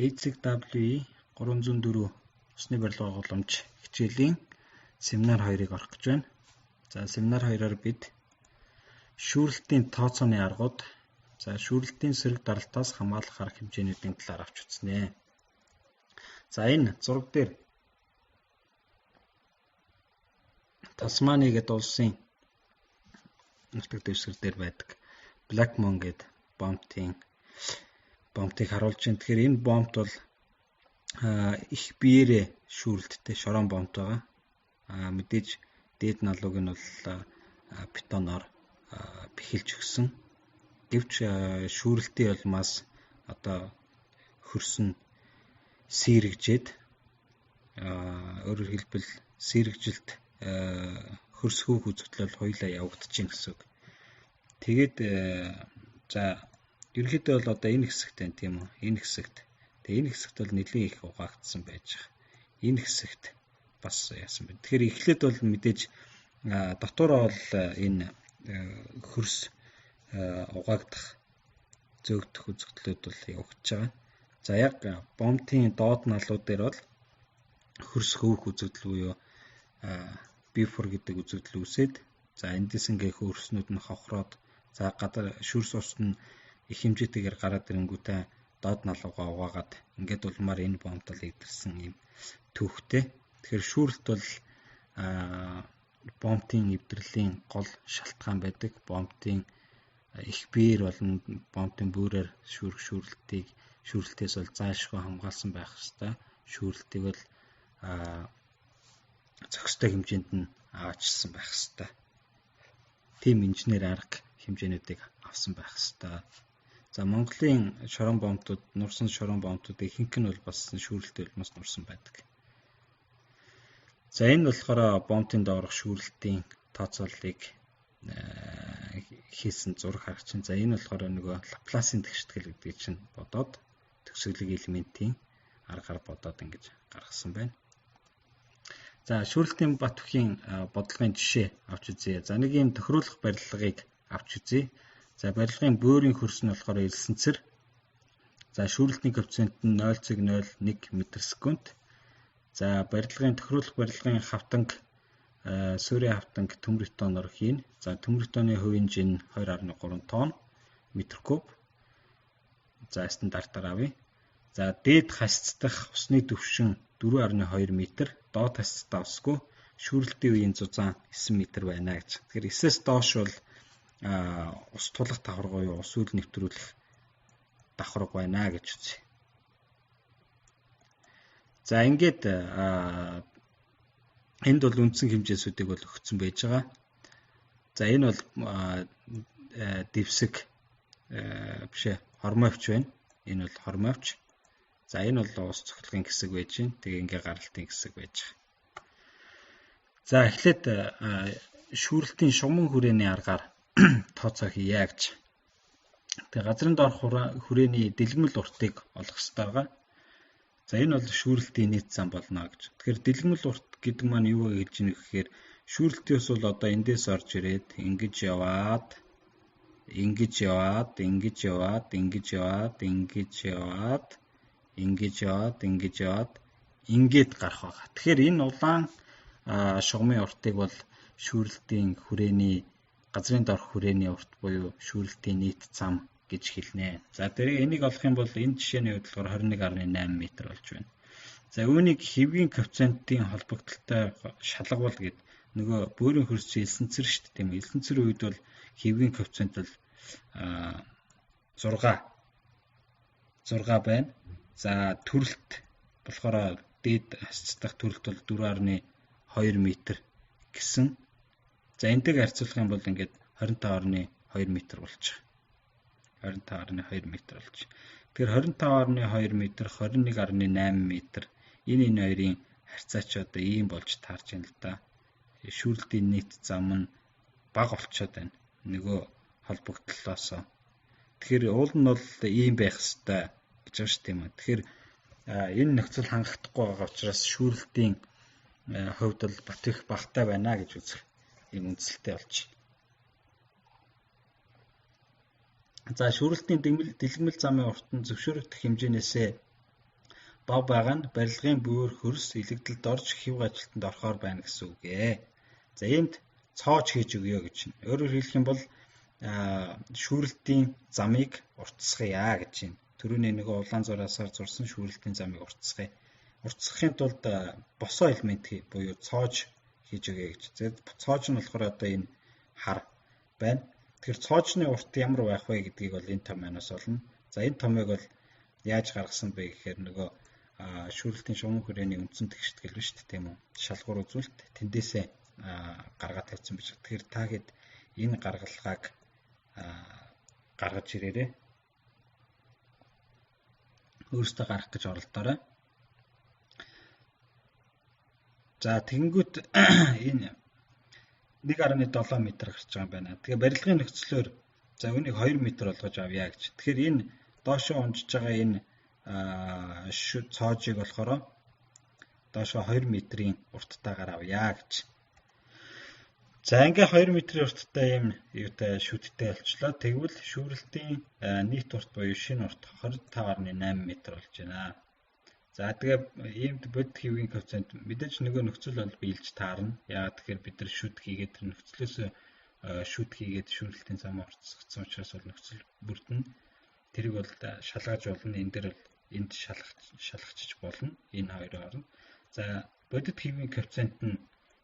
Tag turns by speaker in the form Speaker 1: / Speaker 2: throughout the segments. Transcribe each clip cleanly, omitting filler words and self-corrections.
Speaker 1: HWE 304 усны барилга байгууламж хичээлийн семинар 2-ыг орох гэж байна. За семинар 2-оор бид шүүрэлтийн тооцооны аргууд, за шүүрэлтийн сэрэг даралтаас хамгаалах арга хэмжээнүүдийн талаар авч үзнэ. За энэ зураг дээр Тасмани гэдэг улсын нутаг дэвсгэр дээр байдаг Blackmon гэдэг бомтыг харуулж байна. Тэгэхээр энэ бомт бол их биеэрээ шүүрэлттэй шорон бомт байгаа. Мэдээж дээд налууг нь бол бетоноор бэхэлж өгсөн. Гэвч шүүрэлтийн улмаас одоо хөрс нь сэрэгжээд, өөрөөр хэлбэл сэрэгжилт хөрс хөөх үзэгдэл бол хоёулаа явагдаж байна гэсэн үг. Тэгээд за ерөнхийдөө бол одоо энэ хэсэгт байна тийм үү? Энэ хэсэгт. Тэгээ энэ хэсэгт бол нэлээд их угаагдсан байж байгаа. Энэ хэсэгт бас яасан бэ? Тэгэхээр эхлээд бол мэдээж дотоороо бол энэ хөрс угаагдах зөөгдөх үзэгдлүүд бол явагдаж байгаа. За яг бомтын доод налуу дээр бол хөрс хөөх үзэгдэл буюу бифор гэдэг үзэгдэл үүсээд, за эндээс ингээ хөрснүүд нь хохроод, за гадар шүрс ус нь их хэмжээтэйгээр гараад ирэнгүүтээ доод налуугаа угаагаад ингээд улмаар энэ бомт бол эвдэрсэн юм түүхтэй. Тэгэхээр шүүрэлт бол бомтын эвдэрлийн гол шалтгаан байдаг. Бомтын их биеэр болон бомтын бүрээр шүүрэх шүүрэлтийг шүүрэлтээс бол зайлшгүй хамгаалсан байх ёстой. Шүүрэлтийг бол зохистой хэмжээнд нь аваачилсан байх ёстой. Тийм инженер арга хэмжээнүүдийг авсан байх ёстой. За Монголын шорон бомтууд, нурсан шорон бомтууд ихэнх нь бол бас шүүрэлтийн улмаас нурсан байдаг. За энэ болохоор бомтын доорх шүүрэлтийн тооцооллыг хийсэн зураг харагч чинь. За энэ болохоор нөгөө Лапласын тэгштгэл гэдгийг чинь бодоод төгсгөлөг элементийн аргаар бодоод ингэж гаргасан байна. За шүүрэлтийн Батүхийн бодлогын жишээ авч үзье. За нэг юм тохируулах барилгыг авч үзье. За барилгын буурын хөрс нь болохоор элсэнцэр. За шүүрэлтийн коэффициент нь 0.01 м/секунд. За барилгын тохируулах барилгын хавтанг суурийн хавтанг төмөр тоноор хийнэ. За төмөр тонны хувийн жин 2.3 тонн метр куб. За стандартаар авъя. За дээд хасцдах усны түвшин 4.2 м, доод хасцдаа усгүй шүүрэлтийн үеийн зузаан 9 м байна гэж. Тэгэхээр 9-ээс доош бол ус тулах давхарга буюу ус үйл нэвтрүүлэх давхарга байна гэж үзье. За ингээд энд бол үндсэн хэмжээсүүдийг бол өгсөн байж байгаа. За энэ бол дэвсэг биш ээ, хормойвч байна. Энэ бол хормойвч. За энэ бол ус цохилгын хэсэг байж байна. Тэгээ ингээ гаралтын хэсэг байж байгаа. За эхлээд шүүрэлтийн шугаман хүрээний аргаар тооцоо хийе гэж. Тэгээ газрын доорх хүрээний дэлгэмэл уртыг олох ёстой байгаа. За энэ бол шүүрэлтийн нийт зам болно гэж. Тэгэхээр дэлгэмэл урт гэдэг маань юу гэж хэлж ийм гэхээр шүүрэлтийн ус бол одоо эндээс орж ирээд ингэж яваад ингэж яваад ингэж яваад ингэж яваад ингэж яваад ингэж яваад ингэж яваад ингээд гарах байгаа. Тэгэхээр энэ улаан шугамын уртыг бол шүүрэлтийн хүрээний газрын доорх хүрээний урт буюу шүүрэлтийн нийт зам гэж хэлнэ. За тэр энийг олох юм бол энэ жишээний хувьд болохоор 21.8 м болж байна. За үүнийг хэвгийн коэффициентийн холбогдлолтой шалгавал гэд нөгөө бөөрийн хөрс чинь элсэнцэр шүү дээ, тийм үү? Элсэнцэр үед бол хэвгийн коэффициент бол 6 байна. За төрөлт болохоор дээд хасцдах төрөлт бол 4.2 м гэсэн. За энтэйг харьцуулах юм бол ингээд 25.2 м болчих. 25.2 м болчих. Тэгэхээр 25.2 м, 21.8 м энэ хоёрын харьцаач одоо ийм болж таарч байна л да. Шүүрэлтийн нийт зам нь бага болчиход байна. Нөгөө холбогдлолоосоо. Тэгэхээр уул нь бол ийм байх ёстой гэж байгаа шүү дээ, тийм үү. Тэгэхээр энэ нөхцөл хангахдахгүй байгаа учраас шүүрэлтийн хувьд бол бат их багатай байна гэж үзэх ийм үндсэлтэй болж байна. За шүүрэлтийн дэлгэмэл замын урт нь зөвшөөрөгдөх хэмжээнээсээ Бага байгаа нь барилгын бүүр хөрс илэгдэлд орж хэв ажилтнанд орохоор байна гэсэн үг ээ. За энд цоож хийж өгье гэж байна. Өөрөөр хэлэх юм бол шүүрэлтийн замыг уртасгая гэж байна. Төрөний нөгөө улаан зураасаар зурсан шүүрэлтийн замыг уртасгая. Уртасгахын тулд босоо элемент буюу цоож хийж өгье гэж. Цоож нь болохоор одоо энэ хар байна. Тэгэхээр цоожны урт ямар байх вэ гэдгийг бол энэ томьёоноос олно. За энэ томьёог бол яаж гаргасан бэ гэхээр нөгөө шүүрэлтийн шугам хүрээний үндсэн тэгштгэл биш үү, тийм үү? Шалгуур үзүүлэлт тэндээсээ гаргаад тавьсан байж. Тэгэхээр та хэд энэ гаргалгааг гаргаж ирээрэй. Өөрөөсөө гаргах гэж оролдоорой. За тэгэнгүүт энэ 1.7 м гарч байгаа юм байна. Тэгээ барилгын нөхцлөөр за үүнийг 2 м болгож авъя гэж. Тэгэхээр энэ доошоо унжиж байгаа энэ цоожийг болохоор доошоо 2 метрийн урттайгаар авъя гэж. За ингээ 2 метрийн урттай ийм юутай шүдтэй болчлоо. Тэгвэл шүүрэлтийн нийт урт буюу шинэ урт 25.8 м болж байна. За тэгээ иймд бодит хэвийн коэффициент мэдээж нөгөө нөхцөл бол биелж таарна. Яагаад тэгэхээр бид нар шүд хийгээд тэр нөхцлөөс шүд хийгээд шүүрэлтийн зам уртсгацсан учраас бол нөхцөл бүрдэнэ. Тэрийг бол шалгаж болно. Энэ дээр бол энд шалгачиж болно. Энэ хоёрын хооронд. За бодит хэвийн коэффициент нь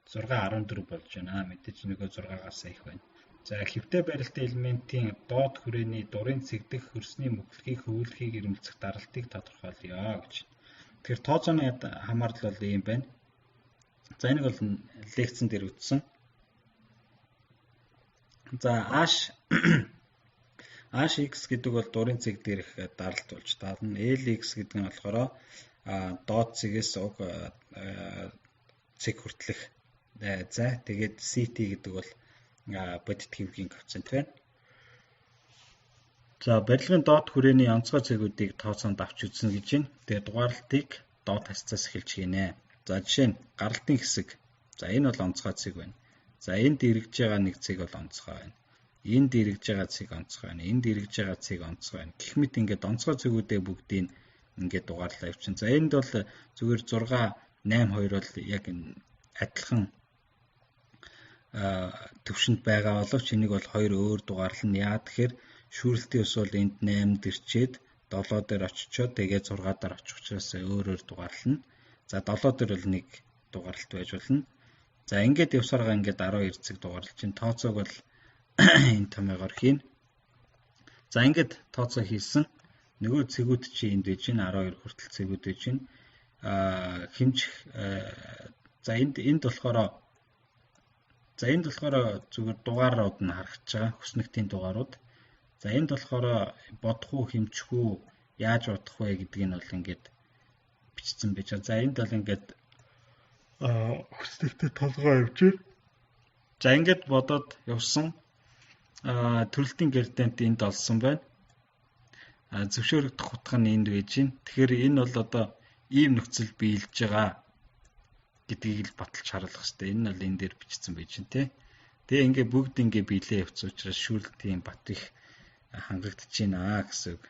Speaker 1: 6.14 болж байна. Мэдээж нөгөө 6-аас их байна. За хэвтэй барилтын элементийн доод хүрээний дурын цэг дэх хөрсний мөхлөгийг хөвүүлэхийг ирэмэлцэх даралтыг тодорхойлъё гэж. Тэгэхээр тооцооны хамаарлал бол ийм байна. За энийг бол лекцэн дээр үзсэн. За H X гэдэг бол дурын цэг дээрх даралт болж таарна. LX гэдэг нь болохоор доод цэгээс уг цэг хүртэлх зай. Тэгээд CT гэдэг бол бодит хэвгийн коэффициент байна. За барилгын доод хүрээний онцгой цэгүүдийг тооцоонд авч үзнэ гэж байна. Тэгээд дугаарлалтыг доод хасцаас эхэлж хийнэ. За жишээ нь гаралтын хэсэг. За энэ бол онцгой цэг байна. За энд дэрэгж байгаа нэг цэг бол онцгой байна. Энд дэрэгж байгаа цэг онцгой байна. Энд дэрэгж байгаа цэг онцгой байна. Гэх мэт ингээд онцгой цэгүүдээ бүгдийг ингээд дугаарлаа явуулчихна. За энд бол зүгээр 6 8 2 бол яг адилхан төвшөнд байгаа боловч энийг бол хоёр өөр дугаарлана. Яагаад тэгэхээр шүүрэлтийн ус бол энд 8 дэрчээд 7 дээр очичоод тэгээ 6 дээр очих учраас өөр өөр дугаарлана. За 7 дээр бол нэг дугаарлалт байж болно. За ингээд явсараа ингээд 12 цэг дугаарлаж чинь тооцоог бол энэ томьёогоор хийнэ. За ингээд тооцоо хийсэн. Нөгөө цэгүүд чи энд байж байна, 12 хүртэл цэгүүд байж байна. Хэмжих за энд болохоор зүгээр дугаарууд нь харагдаж байгаа. Хүснэгтийн дугаарууд. За энд болохоор бодох уу, хэмжих үү, яаж бодох вэ гэдгийг нь бол ингээд бичсэн байж байгаа. За энд бол ингээд хүснэгтээ толгой явж байна. За ингээд бодоод явсан. Төрөлтийн градиент энд олсон байна. Зөвшөөрөгдөх утга нь энд байж байна. Тэгэхээр энэ бол одоо ийм нөхцөл биелж байгаа гэдгийг л баталж харуулах хэрэгтэй. Энэ нь бол энэ дээр бичсэн байж байна те. Тэгээ ингээ бүгд ингээ биелээ явцсан учраас шүүрэлтийн бат их хангагдаж байна гэсэн үг.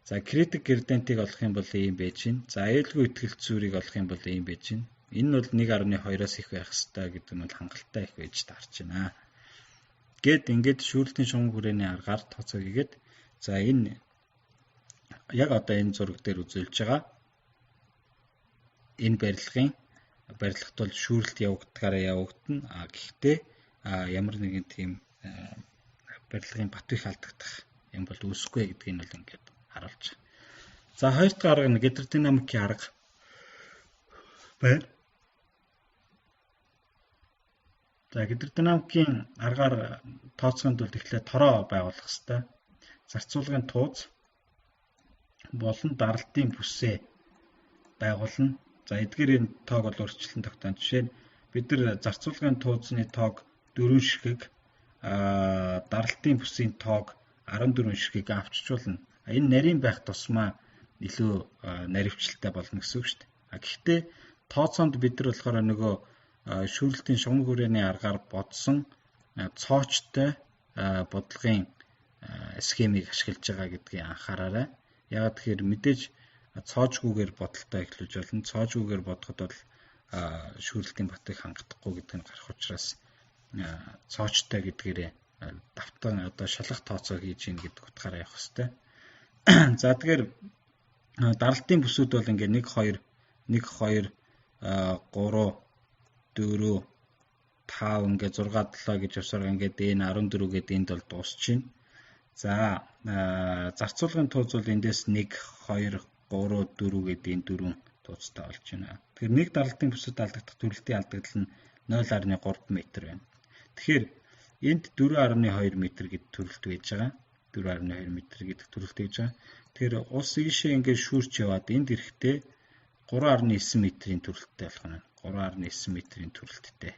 Speaker 1: За критик градиентыг олох юм бол ийм байж байна. За аюулгүй ихтгэлт зүрийг олох юм бол ийм байж байна. Энэ нь бол 1.2-оос их байх хэрэгтэй гэдэг нь бол хангалттай их байж таарч байна. Гэт ингээд шүүрэлтийн шугам хүрээний аргаар тооцоо хийгээд за энэ яг одоо энэ зураг дээр үзүүлж байгаа энэ барилгын барилгад бол шүүрэлт явагдгаараа явагдана. А гэхдээ ямар нэгэн тийм барилгын бат их алдагдах юм бол үүсэхгүй гэдгийг нь бол ингээд харуулж байгаа. За хоёр дахь арга нь гидродинамикийн арга байна. За гидродинамикийн аргаар тооцохын тулд эхлээд тороо байгуулах хэрэгтэй. Зарцуулгын тууз болон даралтын бүсээ байгуулна. За эдгээрийн тоог бол өөрчлөлтөн тогтоон. Жишээ нь бид нар зарцуулгын тууцны тоог 4 ширхэг, даралтын бүсийн тоог 14 ширхгийг авчижуулна. Энэ нарийн байх тусмаа илүү наривчлалтай болно гэсэн үг шүү дээ. А гэхдээ тооцоонд бид нар болохоор нөгөө шүүрэлтийн шугам хүрээний аргаар бодсон цоочтой бодлогын схемийг ашиглаж байгаа гэдгийг анхаараарай. Яагаад тэгэхээр мэдээж Цоожгүйгээр бодолтой эхлүүлж болно. Цоожгүйгээр бодоход бол шүүрэлтийн батыг хангадахгүй гэдэг нь гарах учраас цоочтой гэдгээрээ давтан одоо шалах тооцоо хийж гин гэдэг утгаараа явах хэрэгтэй. За тэгэхээр даралтын бүсүүд бол ингээ 1 2 1 2 3 4 5 ингээ 6 7 гэж явсаар ингээд энэ 14 гээд энд бол дуусчихна. За зарцуулгын тууз бол эндээс 1 2 3 4 гээд энэ дөрвөн тууцтай болж байна. Тэгэхээр нэг даралтын бүсэд алдагдах төрөлтийн алдагдал нь 0.3 м байна. Тэгэхээр энд 4.2 м гэдэг төрөлт байж байгаа. 4.2 м гэдэг төрөлт байж байгаа. Тэгэхээр ус ийшээ ингээд шүүрч яваад энд ирэхдээ 3.9 м-ийн төрөлттэй болох нь. 3.9 м-ийн төрөлттэй.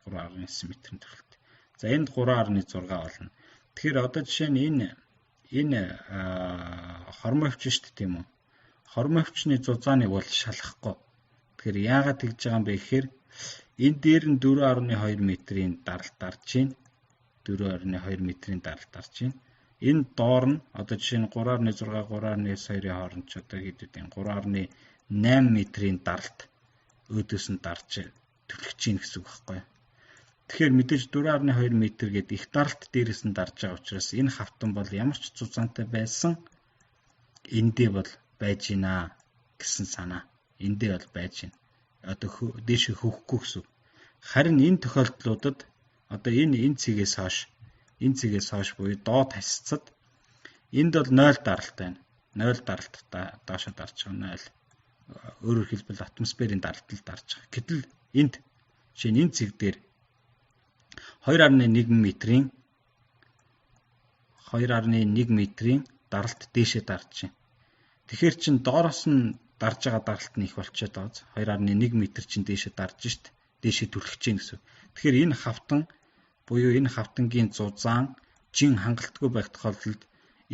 Speaker 1: 3.9 м-ийн төрөлт. За энд 3.6 болно. Тэгэхээр одоо жишээ нь энэ хормовч шүү дээ, тийм үү? Хормовчны зузааныг бол шалгахгүй. Тэгэхээр яагаад тэгж байгаа юм бэ гэхээр энэ дээр нь 4.2 м-ийн даралт дарж байна. 4.2 м-ийн даралт дарж байна. Энэ доор нь одоо жишээ нь 3.6 3.2-ын хооронд ч одоо хэд гэдэг 3.8 м-ийн даралт өөдөөс нь дарж түлхэж гин гэсэн үг байхгүй юу? Тэгэхээр мэдээж 4.2 м гэдэг их даралт дээрээс нь дарж байгаа учраас энэ хавтан бол ямар ч зузаантай байсан эндээ бол байж гинэ гэсэн санаа. Эндээ бол байж гин. Одоо дээшээ хөвөхгүй гэсэн. Харин энэ тохиолдлуудад одоо энэ цэгээс хойш энэ цэгээс хойш буюу доод хасцад энд бол 0 даралт байна. 0 даралт доошо дарж байгаа 0. Өөрөөр хэлбэл атмосферийн даралтал дарж байгаа. Гэтэл энд жишээ нь энэ цэг дээр 2.1 м-ийн 2.1 м-ийн даралт дээшээ дарж байна. Тэгэхээр чин доороос нь дарж байгаа даралт нь их болчиход байгаа. 2.1 м чин дээшээ дарж шít. Дээшээ түлхэж гин гэсэн. Тэгэхээр энэ хавтан буюу энэ хавтангийн зузаан жин хангалтгүй байх тохиолдолд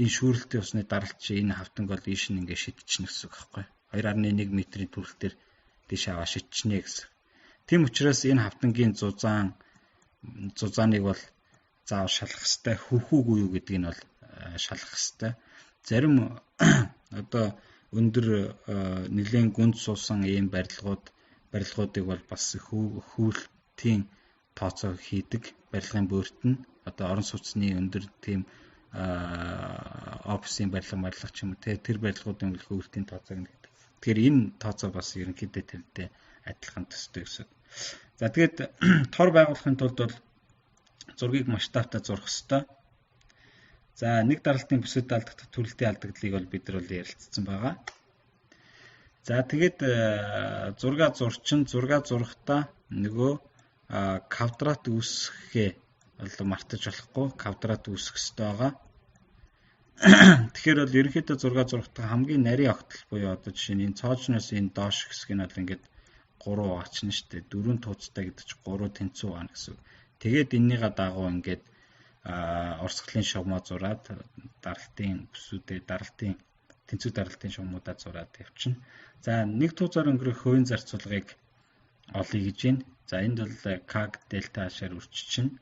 Speaker 1: энэ шүүрэлтийн усны даралт чи энэ хавтанг бол ийш нь ингээ шидчихнэ гэсэн үг байхгүй. 2.1 м-ийн төрөлтөөр дээшээ аваа шидчихнэ гэсэн. Тийм учраас энэ хавтангийн зузааныг бол заавал шалгах хэрэгтэй. Хөвхүүгүй юу гэдгийг нь бол шалгах хэрэгтэй. Зарим одоо өндөр нэлээд гүнд суусан ийм барилгуудыг бол бас хөвөлтийн тооцоо хийдэг. Барилгын бөөрт нь одоо орон сууцны өндөр тийм офисын барилга ч юм уу тэр барилгуудын бол хөвөлтийн тооцоог нь хийдэг. Тэгэхээр энэ тооцоо бас ерөнхийдөө тэрнтэй адилхан төстэй гэсэн. За тэгээд тор байгуулахын тулд бол зургийг масштабтай зурх ёстой. За нэг даралтын бүсэд алдагдах төрөлтийн алдагдлыг бол бид нар бол ярилцсан байгаа. За тэгээд зураг зурчин зураг зурахдаа нөгөө квадрат үүсгэхээ бол мартаж болохгүй, квадрат үүсгэх ёстой байгаа. Тэгэхээр бол ерөнхийдөө зураг зурахдаа хамгийн нарийн огтол буюу одоо жишээ нь энэ цоожноос энэ доош хэсэг нь бол ингээд 3 угаачна шүү дээ. 4 тууцтай гэдэг чинь 3 тэнцүү угаана гэсэн үг. Тэгээд эннийга дагуу ингээд урсгалын шугамаа зураад даралтын бүсүүдээ даралтын тэнцүү даралтын шугамуудаа зураад явчихна. За нэг тууцаар өнгөрөх хувийн зарцуулгыг олъё гэж байна. За энд бол К дельта ашаар үрччихнэ.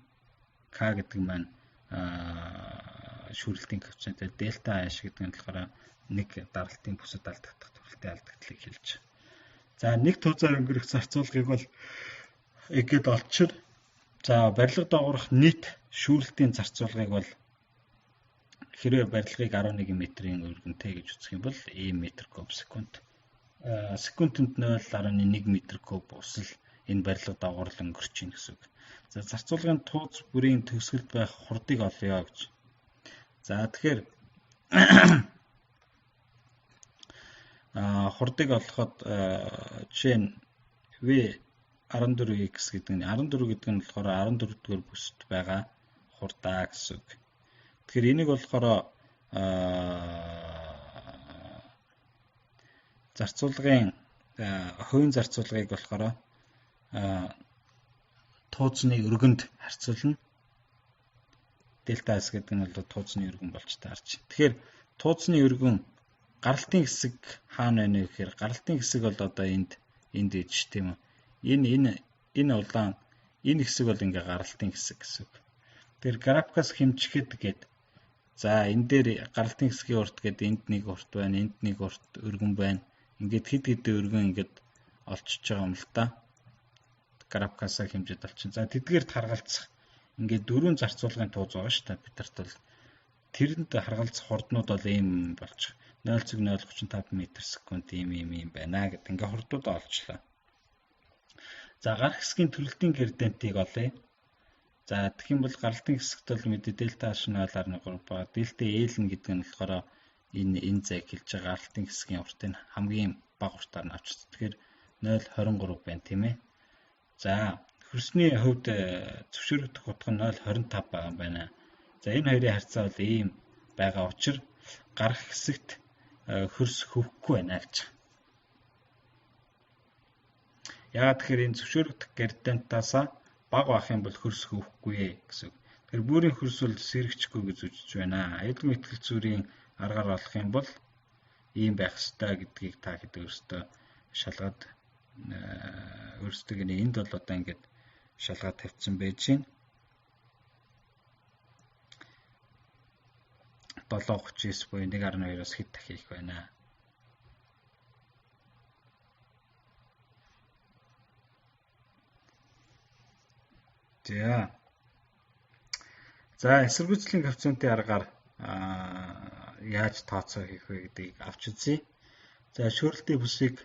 Speaker 1: К гэдэг маань шүүрэлтийн коэффициент, дельта аш гэдэг нь болохоор нэг даралтын бүсэд алдагдах төрөлтийн алдагдлыг хэлж байгаа. За нэг тууцаар өнгөрөх зарцуулгыг бол ингээд олчир. За барилга доогуурах нийт шүүрэлтийн зарцуулгыг бол хэрвээ барилгыг 11 м-ийн өргөнтэй гэж үзэх юм бол ийм метр куб секунд. Секундэд 0.1 метр куб усал энэ барилга доогуурлан өнгөрч байна гэсэн үг. За зарцуулгын тууз бүрийн төгсгөлд байх хурдыг олъё гэж. За тэгэхээр хурдыг олоход жишээ нь V 14x гэдэг нь 14 гэдэг нь болохоор 14 дугаар бүсэд байгаа хурдаа гэсэн үг. Тэгэхээр энийг болохоор зарцуулгын хувийн зарцуулгыг болохоор тууцны өргөнд харьцуулна. Дельта S гэдэг нь бол тууцны өргөн болж таарч. Тэгэхээр тууцны өргөн гаралтын хэсэг хаана байна вэ гэхээр гаралтын хэсэг бол одоо энд иж тийм үү. Энэ улаан энэ хэсэг бол ингээ гаралтын хэсэг гэсэн үг. Тэгэхээр графикаас хэмжихэд гээд За энэ дээр гаралтын хэсгийн урт гэдэг энд нэг урт байна, энд нэг урт өргөн байна. Ингээд хэд хэдэн өргөн ингээд олчж байгаа юм л та. Графикаасаа хэмжээд олчин. За тэдгээрт харгалзах ингээд дөрвөн зарцуулгын тууз байгаа шүү дээ. Бидэрт бол тэрэнд харгалзах хурднууд бол ийм болчих. 0.035 м/секунд ийм ийм ийм байна гэд ингээ хурдуудаа олчлоо. За гарах хэсгийн төрөлтийн градиентийг олъё. За тэгэх юм бол гаралтын хэсэгт бол мэдээ дельта H 0.3 ба дельта L нь гэдэг нь болохоор энэ зайг хэлж байгаа гаралтын хэсгийн уртыг хамгийн бага уртаар нь авчих. Тэгэхээр 0.23 байна тийм ээ. За хөрсний хувьд зөвшөөрөгдөх утга нь 0.25 байгаа юм байна. За энэ хоёрын харьцаа бол ийм байгаа учраас гарах хэсэгт хөрс хөвөхгүй байна гэж. Яагаад тэгэхээр энэ зөвшөөрөгдөх градиентаасаа бага байх юм бол хөрс хөвөхгүй гэсэн үг. Тэгэхээр бүрийн хөрс бол сэрэгчгүй гэж үзэж байна. Аюулгүй ихтгэл зүрийн аргаар олох юм бол ийм байх ёстой гэдгийг та хэд өөрсдөө шалгаад өөрсдөө гинэ энд бол одоо ингээд шалгаад тавьсан байж байна. 7.39 буюу 1.2-оос хэд дахин их байна. За. За эсэргүүцлийн коэффициентийн аргаар яаж тооцоо хийх вэ гэдгийг авч үзье. За шүүрэлтийн бүсийг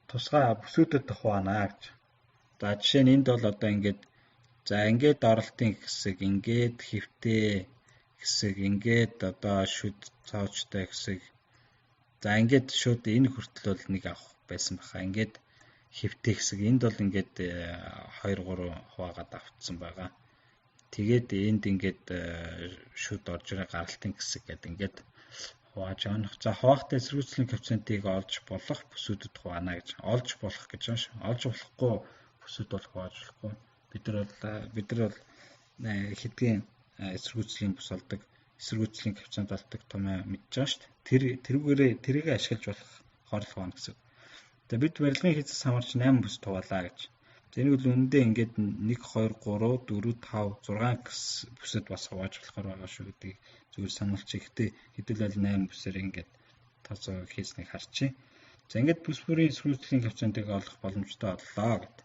Speaker 1: тусгай бүсүүдэд хуваана гэж. За жишээ нь энд бол одоо ингээд за ингээд оролтын хэсэг, ингээд хэвтэй хэсэг, ингээд одоо шүд цоочтой хэсэг. За ингээд шууд энэ хүртэл бол нэг авах байсан баха. Ингээд хэвтэй хэсэг энд бол ингээд 2 3 хуваагаад авцсан байгаа. Тэгээд энд ингээд шүд орж ирээ гаралтын хэсэг гэдэг ингээд хувааж авах. За хуваахтай эсэргүүцлийн коэффициентийг олж болох бүсүүдэд хуваана гэж. Олж болох гэж байна шүү. Олж болохгүй бүсүүд бол хувааж болохгүй. Бид нар бол хэдгийн эсэргүүцлийн бүс олдог, эсэргүүцлийн коэффициент олдог томьёо мэдж байгаа шүү дээ. Тэрүүгээрээ тэрийг ашиглаж болох хорл хуваана гэсэн. За бид барилгын хийцээс хамаарч 8 бүс хуваалаа гэж. За энийг бол үнэндээ ингээд 1 2 3 4 5 6 бүсэд бас хувааж болохоор байгаа шүү гэдгийг зүгээр сануулчих. Гэхдээ хэдүүлэл 8 бүсээр ингээд тооцоо хийснийг харчих. За ингээд бүс бүрийн эсэргүүцлийн коэффициентийг олох боломжтой боллоо гэд.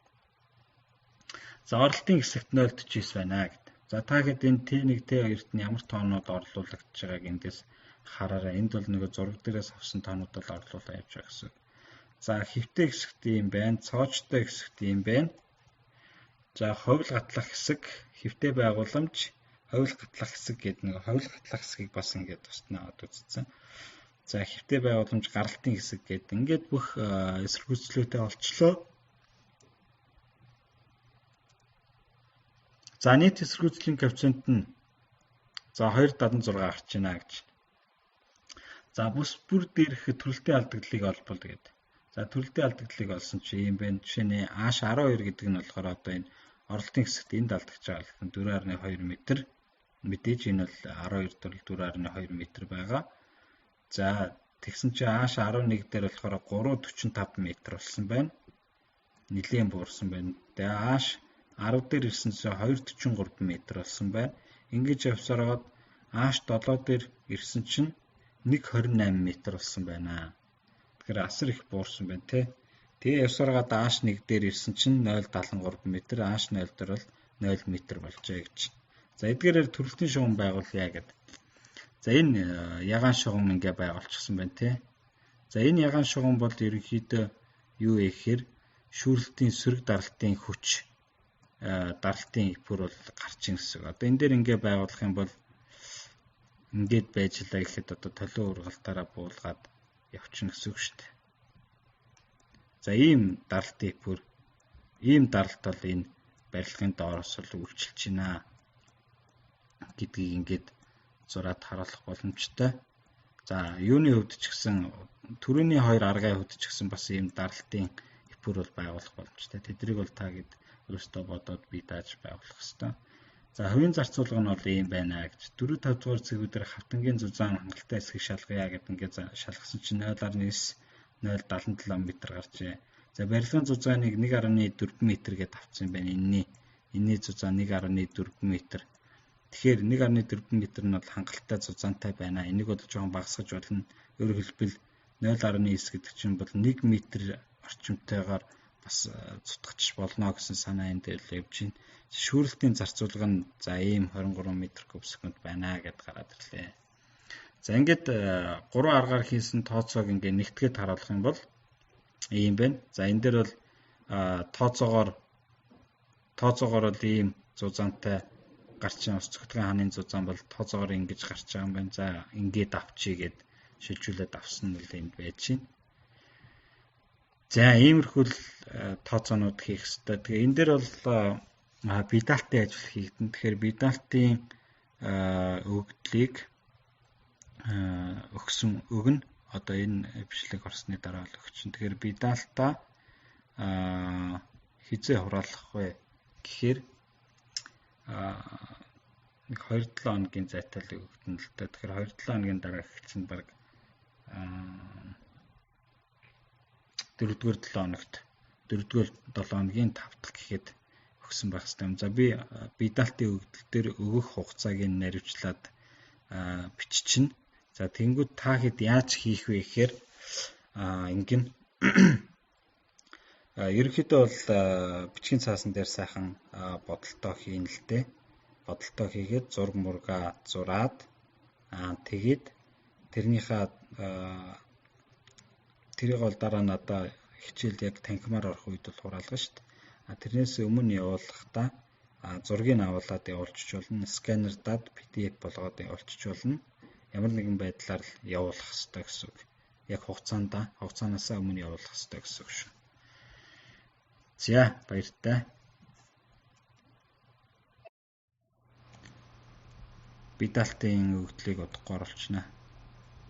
Speaker 1: За оролтын хэсэгт 0.49 байна гэд. За та хэд энэ T1 T2-т нь ямар тоонууд орлуулагдж байгааг эндээс хараарай. Энд бол нөгөө зураг дээрээс авсан тоонууд бол орлуулаа явж байгаа гэсэн. За хэвтэй хэсэгт ийм байна, цоочтой хэсэгт ийм байна. За ховл гатлах хэсэг, хэвтэй байгууламж, ховл гатлах хэсэг гэдэг нэг ховл гатлах хэсгийг бас ингээд тусдаа аваад үзсэн. За хэвтэй байгууламж, гаралтын хэсэг гэдэг ингээд бүх эсэргүүцлүүтэй олчлоо. За нийт эсэргүүцлийн коэффициент нь за 2.76 гарч байна гэж. За бүс бүр дээрх төрөлтийн алдагдлыг олбол гэдэг. За төрөлтийн алдагдлыг олсон чи ийм байна. Жишээ нь H12 гэдэг нь болохоор одоо энэ оролтын хэсэгт энд алдагч байгаа л 4.2 м. Мэдээж энэ бол 12 төрөл 4.2 м байгаа. За тэгсэн чи H11 дээр болохоор 3.45 м болсон байна. Нилээн буурсан байна. Тэгээ H10 дээр ирсэн чинь 2.43 м болсон байна. Ингэж явсараад H7 дээр ирсэн чинь 1.28 м болсон байна. Тэгэхээр асар их буурсан байна те. Тэгээ явсараад H1 дээр ирсэн чинь 0.73 м, H0 дээр бол 0 м болжээ гэж. За эдгээрээр төрөлтийн шугам байгуулъя гэд. За энэ ягаан шугам ингээ байгуулчихсан байна те. За энэ ягаан шугам бол ерөнхийдөө юу вэ гэхээр шүүрэлтийн сөрөг даралтын хүч даралтын эпүр бол гарч ийн гэсэн. Одоо энэ дээр ингээ байгуулах юм бол ингээд байж лаа гэхэд одоо толио ургалтаараа буулгаад явчихна гэсэн үг шүү дээ. За ийм даралтын эпүр, ийм даралт бол энэ барилгын доороос л үйлчилж байна гэдгийг ингээд зураад харуулах боломжтой. За юуны хувьд ч гэсэн төрөний хоёр аргын хувьд ч гэсэн бас ийм даралтын эпүр бол байгуулах боломжтой. Тэдрийг бол та гээд өөрөөсөө бодоод бие дааж байгуулах ёстой. За хувийн зарцуулга нь бол ийм байна гэж. 4 5 дугаар цэгүүдээр хавтангийн зузаан хангалттай хэсгийг шалгая гэдэг ингээд шалгасан чинь 0.9 0.77 м гарчээ. За барилгын зузааныг 1.4 м гэдээ авсан юм байна. Энэний Энэний зузаан 1.4 м. Тэгэхээр 1.4 м нь бол хангалттай зузаантай байна. Энийг бол жоохон багасгаж болно. Өөрөөр хэлбэл 0.9 гэдэг чинь бол 1 м орчимтайгаар бас зутгачих болно гэсэн санаа энэ дээр л явж байна. Шүүрэлтийн зарцуулга нь за ийм 23 м3/секунд байна гэд гараад ирлээ. За ингээд гурван аргаар хийсэн тооцоог ингээд нэгтгээд харуулах юм бол ийм байна. За энэ дээр бол тооцоогоор бол ийм зузаантай гарч байгаа ус цогтгын хааны зузаан бол тооцоогоор ингэж гарч байгаа юм байна. За ингээд авчий гэд шилжүүлээд авсан нь л энд байж байна. За иймэрхүү л тооцоонууд хийх хэрэгтэй. Тэгээ энэ дээр бол бие даалтын ажил хийгдэн. Тэгэхээр бие даалтын өгөгдлийг өгсөн өгнө. Одоо энэ бичлэг орсны дараа л өгчин. Тэгэхээр бие даалтаа хизээ хураалах вэ гэхээр нэг 2-7 хоногийн зайтай л өгөгдөн л та. Тэгэхээр 2-7 хоногийн дараа гэх чинь баг 4-р 7 хоногт 4-р 7 хоногийн 5 дахь гэхэд өгсөн байх хэрэгтэй юм. За би бие даалтын өгөгдөл дээр өгөх хугацааг нь наривчлаад биччихнэ. За тэгэнгүүт та хэд яаж хийх вэ гэхээр ингэн ерөнхийдөө бол бичгийн цаасан дээр сайхан бодолтоо хийн л дээ. Бодолтоо хийгээд зураг мурга зураад тэгээд тэрнийхээ тэрийг бол дараа надаа хичээл яг танхимаар орох үед бол хураалгана шүү дээ. А тэрнээс өмнө явуулахдаа зургийг авуулаад явуулчих болно. Сканердаад PDF болгоод явуулчих болно. Ямар нэгэн байдлаар л явуулах хэрэгтэй гэсэн үг. Яг хугацаанд хугацаанаасаа өмнө явуулах хэрэгтэй гэсэн үг шүү. За баяртай. Бие даалтын өгөгдлийг удахгүй оруулчихна.